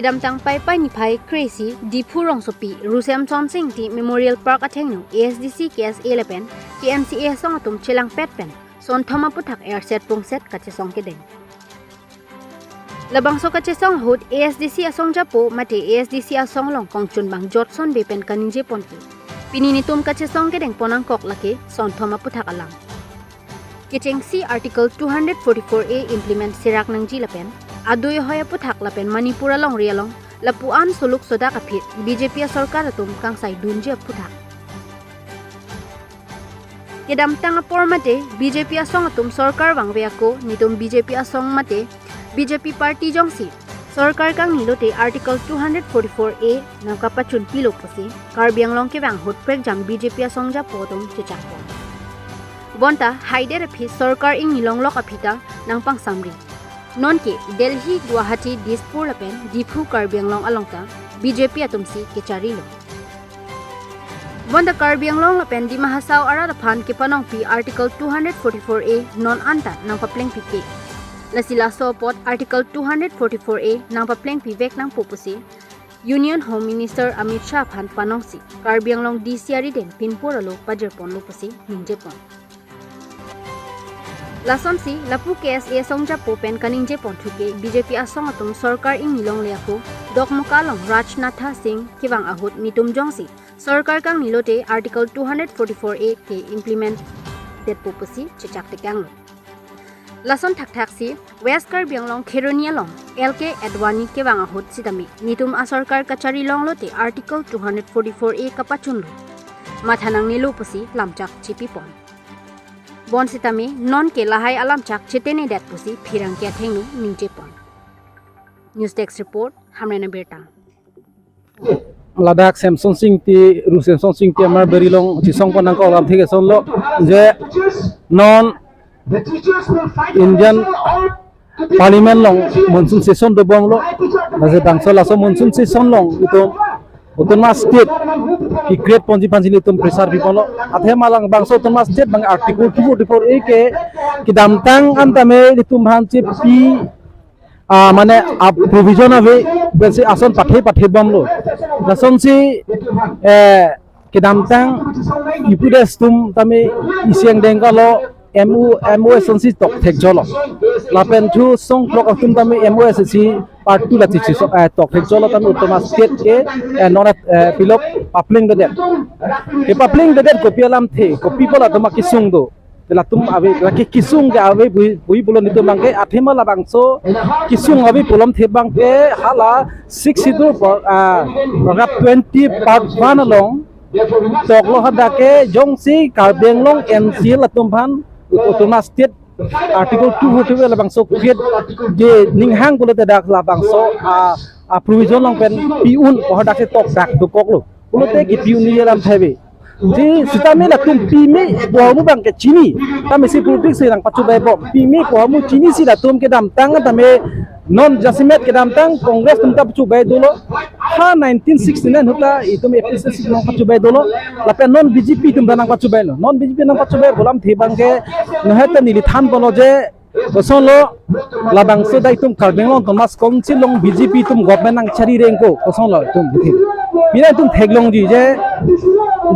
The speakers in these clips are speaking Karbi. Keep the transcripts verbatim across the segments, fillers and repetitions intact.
Kedamtang Paipai niphai kre-isi Diphu rongsopi Rushem Sonsing Ingti Memorial Park athengno A S D C, K S A lapen K M C A asong atum chelangpet pen sonthom aphuthak erset pungset kachesong kedeng. Labangso kachesong ahut A S D C asong japo mate A S D C asong along kongchunbang Jotson Bey pen kaningje pon ke, pini netum kachesong kedeng pon angkok lake sonthom aphuthak alam. Kechengsi Article two hundred forty-four A implement serak nangji lapen adui ahoi aphuthak lapen Manipur alongri along lapu-an soluk sodak aphi B J P asorkar atum kangsai dunji aphuthak. Kedamtang apor mate B J P asong atum sorkar vangve ako, netum B J P asong mate B J P party jongsi sorkar kangni lote Article two hundred forty-four A nangkapachun pilo pusi Karbi Anglong kevang ahut prekjam B J P asong japo atum chechakpo. Bonta haider aphi sorkar ingni longlok aphi ta nangpangsamri. Nonke Delhi, Guwahati, Dispur lapen Diphu Karbi Anglong along ta B J P atumsi kecharilo. Bonta Karbi Anglong lapen Dima Hasao arat aphan kepanongpi Article two hundred forty-four A non anta nangpaplengpi ke. Lasi laso apot Article two hundred forty-four A nangpaplengpi vek nangpo pusi Union Home Minister Amit Shah aphan panongsi Karbi Anglong D C arideng pinpur alo pajirponlo pusi ningjepon. Lasonsi lapu K S A asong japo pen kaningje ponthu ke B J P asong atum sorkar ingni longle ako, Dokmoka along Rajnath Singh kevang ahut netum jongsi sorkar kangni lote Article two hundred forty-four A ke implement detpo pusi chechak tekanglo. Lason thakthaksi West Karbi Anglong Kheroni along L K Advani kevang ahut sitame netum asorkar kachari longlote Article two hundred forty-four A kapachunlo. Matha nangnelo pusi lamchak chipipon. Bonsitame nonke lahai alamchak chetenedet pusi pherangke athengno ningjepon. News Desk Report, Hamren Abirta. Ladak Semson Sing Ingti, Ru Semson Sing Ingti amar beri along chesong pon angkok alamthe kesonlo je non Indian Parliament along monsoon session dobomlo. Lasi bangso laso monsoon session along itum Autonomous State ke-create ponji aphansi itum pressure piponlo. Athema labangso Autonomous State abang Article two forty-four A ke kedamtang antame itum aphansi pi, ah, mane a provision ave, pensi ason pathe pathe bomlo. Lasonsi, eh, kedamtang ipudes atum tame isi angdeng kalo M O, M O S ansi tokthekjolo. Lapen thu songklok atum tame M O S si part two la chichi so, eh, tokthekjolo tame Autonomous State ke, eh, non, eh, pilok paplengdedet. Kepaplengdedet kopi alamthe, kopi pu latum akesung do. Latum ave, lake kesung ke ave bui, bui pulo netum abangke, athema labangso kesung ave pulote abangke hala Sixth Schedule par-, ah, paragraph twenty part one along toklo, hadak ke jongsi Karbi Anglong N C L atum aphan Autonomous State Article two forty-four labangso create ke ninghang pulote dak labangso, ah, ah, provision along pen pi-un pu hadak si tokdak dokoklo. Pulote kepi-un-e alamthe ave. Ji sitame latum pime pu amu abangke chini. Tame si politics si nangpachubai bom. Pime pu amu chinisi latum kedamtang tame non jasemet kedamtang Congress atum ta pachubai dolo. Ha nineteen sixty-nine ahut ta itum A P H L C nangpachubai dolo. Lapen non B J P atum ta nangpachubailo. Non B J P nangpachubai pu alamthe abangke noheta neli thanponlo je kosonlo labangso dak itum Karbi Anglong Autonomous Council along B J P atum government nangchari rengko, kosonlo itum buthin. Pini itum theklongji je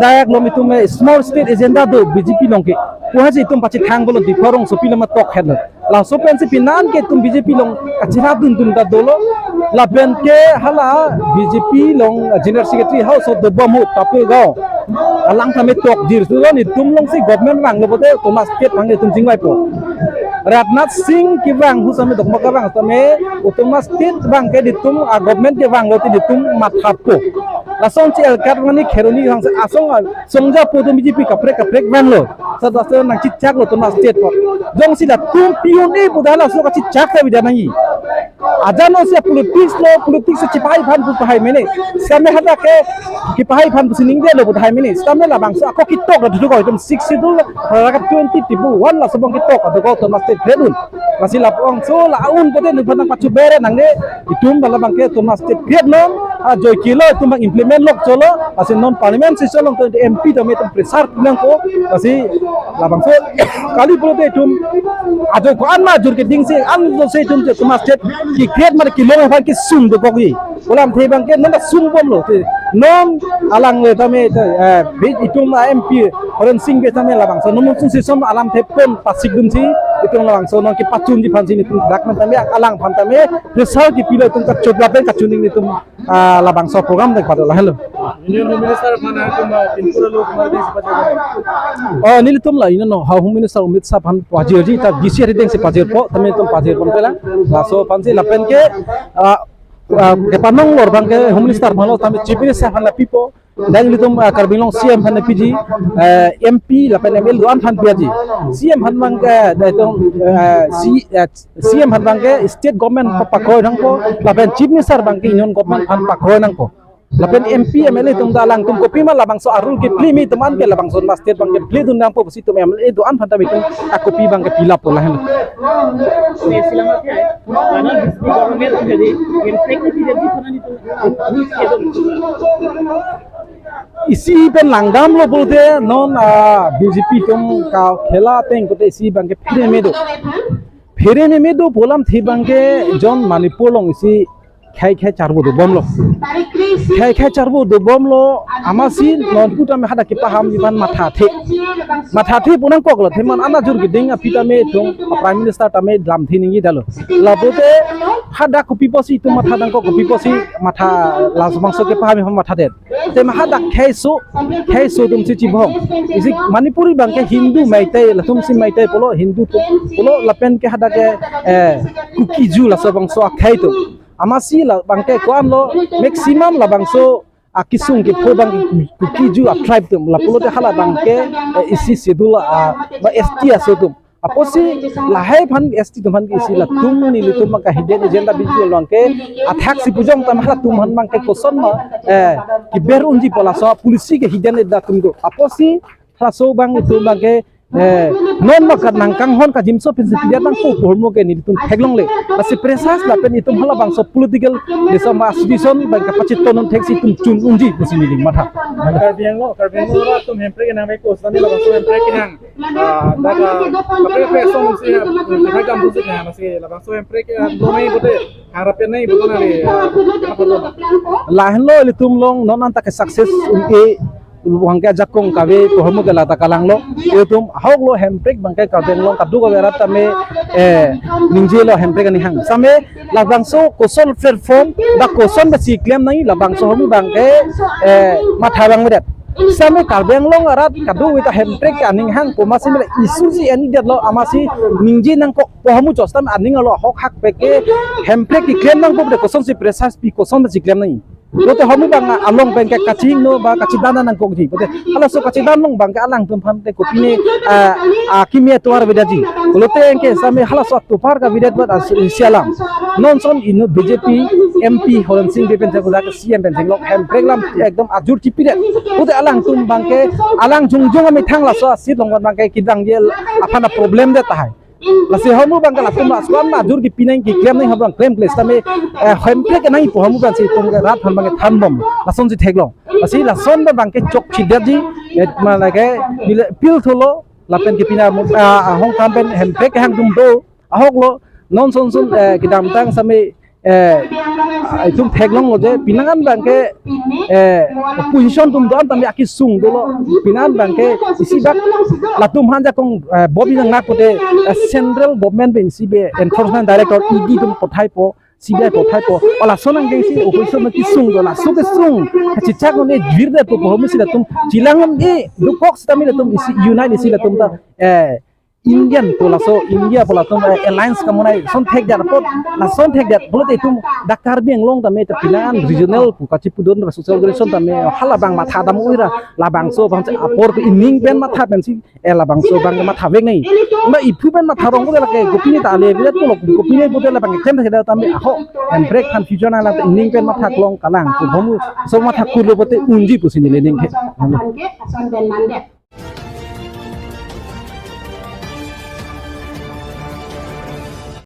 dak along itum small state agenda do B J P along ke. Pu hasi itum pachethang pulo Diphu rongsopi lama tokhetlo. Laso pensi pini an ke itum B J P along kachira dundun ta dolo. Lapen ke hala B J P along General Secretary House of the Bomb Tapegao alang tame tokjir sulo, netum alongsi government vanglo pote Autonomous State abang itum chingvaipo. Rajnath Singh kevang ahut tame Dokmoka kevang ahut tame Autonomous State abangke netum a government kevanglote netum mathapo. Lasonsi L K Advani Kheroni asong asong japo atum B J P kaprek kaprek vanglo. Sar sar nangchechaklo Autonomous State pu. Jongsi latum pi-un-e pu dak laso kachechak ta bida nangji. Ajat no si politics lo, politics si chepahai aphan pu pahai mene. Sitame hadak ke kepahai aphan pusi ningdelo pu pahai mene. Sitame labangso ako ketok dokok itum Sixth Schedule paragraph twenty table one laso abang ketok dokok Autonomous State create un. Lasi labangso la-un pote nangphan nangpachubai nangne itum labangke Autonomous State create non. Ajoike lo itum abang implement lok cholo. Lasi non Parliament session along to M P tame itum pressure pinangpo. Lasi labangso kali pulote itum ajo ko-an ma ajur keding si an do si itum Autonomous State ke Kret mari kelong aphan kesung dokokji. Pu alamthe abangke non ta sungbomlo te. Non alangli tame te, eh, bi itum a M P Horen Sing Bey tame labangso non sung sison alamthe pon pasikdunsi itum labangso non kepachunji aphansi itum dak men tame alangphan tame pressure kepilo itum kachot lapen kachuning itum, ah, labangso program dek pado lahenlo. Union Home Minister aphan atum, ah, pinpura lo kumar ding sepaja. Oh, nelitum la, you know, Home Minister Amit Shah aphan pajirji ta D C arideng si pajirpo, tame itum pajirpon pela. Laso aphansi lapen ke, ah, ah, kepanong lor abangke Home Minister aphanlo tame Chief Minister aphan la pipo. Dan ilitum, ah, Karbi Anglong C M aphan piji, eh, M P lapen M L A do-an aphan piaji. C M aphan abangke, eh, itum, eh, C, eh, C M aphan abangke state government pa-, pakroi nangpo, lapen Chief Minister abangke Union Government aphan pakroi nangpo. Lapen M P, M L A atum ta alangtum kopima labangso arul kepleme atum anke labangso ma state abangke pledun nangpo pusi itum M L A do-an aphan ta itum akopi abangke pilappo lahen. Oke, selamat ya. Karena di government jadi impact tidak di sana itu. Isi pen langdamlo pulote non, ah, B J P atum kakhela ateng pulote isi abangke phere me do. Phere me me do pu alamthe abangke jon Manipur along isi khei khei charvo dobomlo. Khei khei charvo dobomlo, amatsi non pu tame hadak kepahamji aphan mathathe. Mathathe pu nangkoklo, athema an ajur keding aphi tame itum Prime Minister tame lamthe ningje detlo. Lapulote hadak kopi pusi itum matha nangkok, kopi pusi matha labangso kepahamji aphan mathadet. Athema hadak kheiso, kheiso atumsi chibong. Isi Manipuri abangke Hindu Meitei, latumsi Meitei pulo, Hindu atum pulo, lapen ke hadak ke, eh, Kuki-Zo laso bangso akhei atum. Amatsi labangke ko-anlo maximum labangso akesung kepho abang Kuki-Zo a-tribe atum. Lapulote hala abangke, eh, isi schedule, ah, ba S T aso atum. Apotsi lahai aphan S T atum aphan ke isi latum nelitum abangke hidden agenda B J P along ke athaksi pujong tame halatum aphan abangke kosonma, eh, keber unji pu laso policy ke hidden agenda atum do. Apotsi halaso abang itum abangke, eh, non ma kat nangkanghon kajimso pensi pidet nangpo pu ahormu ke nelitum theklongle. Lasi pressure lapen itum halabangso political desa ma situation abangke pachetonon theksi itum chun unji pusi neli matha. Karbi Anglong, Karbi Anglong atum hemprek nang baik kos tani labangso hemprek nang. Ah, dak, ah, kaprek kaprek ason si, ah, kaprek kam si, ah, masi labangso hemprek, ah, do mai bote, harapan nai bote nari, ah, apa lo? Lahenlo ilitum along non anta ke success un-e, abangke ajakong kave pu ahormu ke lata kalanglo. Ilitum ahoklo hemprek abangke Karbi Anglong kadokave arat tame, eh, ningjelo hemprek aning hang. Same labangso koson platform, dak koson besi klem nangji labangso ahormu abangke, eh, matha abang medet. Same Karbi Anglong arat kadokave ta hemprek aning hang pu amatsi mele issue si ani detlo amatsi ningje nangkok pu ahormu chostam aning alo ahok hak peke hemprek keklem nangpo de kosonsi pressure pi kosonsi klem nangji. Bote ahormu abang along abangke kachingno ba kachidan nangkokji. Bote halaso kachidan along abangke alangtum aphan te kopine, ah, ah, kimi atovar avedetji. Pulote anke same halaso atovar kavedet bat as-, isi alam. Non ason inut B J P M P Horen Sing Bey pen thek C M pen theklong hemprek alam ekdom ajur chipidet. Bote alangtum abangke alang jongjong amethang laso a-seat along abangke kedang jel aphan a-problem det tahai. Lasi ahormu abangke latum la suan ajur kepi nang keklem nang habang klem kles tame, eh, hemprek nangji pu ahormu abangsi itum ke rat aphan abangke thanbom. Lasonsi theklong. Lasi lason abangke chokchidetji, eh, mane ke neli appeal thulo lapen kepina mo-, ah, ahong kam pen hemprek kehang atum do. Ahoklo non ason ason, eh, kedamtang same, eh, itum theklonglo je penang an abangke, eh, opposition atum do-an tame akesung dolo, penang an abangke isi bak latum aphan ajakong, eh, bobi nang nak pote, eh, central government pen isi be enforcement director E D atum pothaipo, C B I pothaipo. O lason anke isi opposition ma kesung do, laso kesung kachechak un-e jwir det pu ahormu si latum chelang un-e dokok sitame latum isi unite isi latum ta, eh, Indian pu laso, India pu latum, eh, alliance kamonai ason thekdet apot, lason thekdet pulote itum dak Karbi Anglong tame ta penang an regional pu kachipudun social organization tame halabang matha dam uira labangso abang apor ke ining pen matha pensi, eh, labangso abang matha vek nai. Ba iphu pen matha rong ko lake kopine ta ale bilat ko lok kopine ko labang kem thekdet tame ahok hemprek aphan future nang lang ining pen matha klong kalang ko bomu so matha kurlo pote unji pusi neli ning ke.